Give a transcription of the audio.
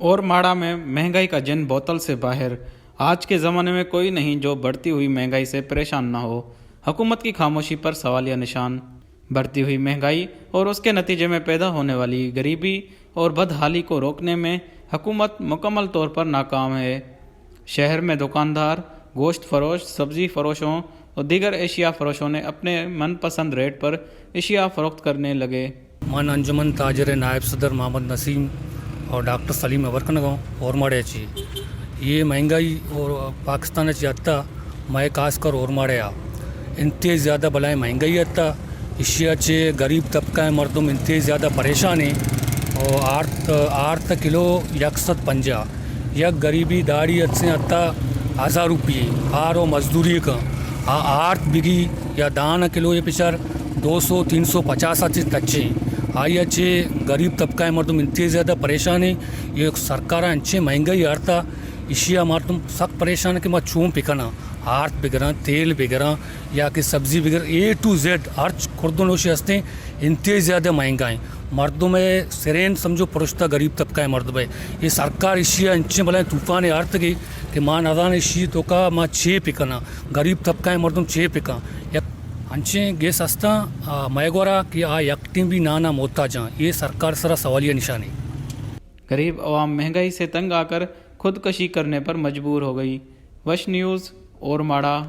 اور ماڑا میں مہنگائی کا جن بوتل سے باہر۔ آج کے زمانے میں کوئی نہیں جو بڑھتی ہوئی مہنگائی سے پریشان نہ ہو۔ حکومت کی خاموشی پر سوالیہ نشان۔ بڑھتی ہوئی مہنگائی اور اس کے نتیجے میں پیدا ہونے والی غریبی اور بدحالی کو روکنے میں حکومت مکمل طور پر ناکام ہے۔ شہر میں دکاندار، گوشت فروش، سبزی فروشوں اور دیگر اشیاء فروشوں نے اپنے من پسند ریٹ پر اشیاء فروخت کرنے لگے۔ من انجمن تاجر نائب صدر محمد نسیم اور ڈاکٹر سلیم ہبر کنگا اورماڑے چی۔ یہ مہنگائی اور پاکستان چی حتی مئے خاص کر اورماڑے آ انتہائی زیادہ بلائیں مہنگائی حتی، اشیا چہ غریب طبقہ مردم انتہائی زیادہ پریشان ہیں۔ اور آرت آرت کلو یک سد پنجاہ، یک غریبی داڑی اتسیں حتی ہزار روپی، آر و مزدوری کا آ آرت بگی یا دان کلو یہ پچر دو سو تین سو پچاس چہ تچیں۔ آئی چہ غریب طبقہ مردم انتہائی زیادہ پریشان ہیں۔ یہ سرکار انچیں مہنگائی آرتا، اشیا مردم سخت پریشان کہ ما چون پکناں، آرت بگراں، تیل بگراں یا کہ سبزی بگر، اے ٹو زیڈ ہرچ خوردو نوشی ہستیں، انتہائی زیادہ مہنگا ہیں۔ مردم سرین سمجھو پرشتہ غریب طبقہ مردم ہے۔ یہ سرکار اشیا انچیں بلائیں طوفان آرتگی کہ ما نزان اشی توکا ما چے پکناں، غریب طبقہ مردم چے پکاں۔ یک انچیں گیس ہستاں، آ، مئے گورا کہ آ یک ٹیم بھی نانا محتاجاں۔ یہ سرکار سرا سوالیہ نشانی۔ غریب عوام مہنگائی سے تنگ آ کر خودکشی کرنے پر مجبور ہو گئی۔ وش نیوز، اورماڑا۔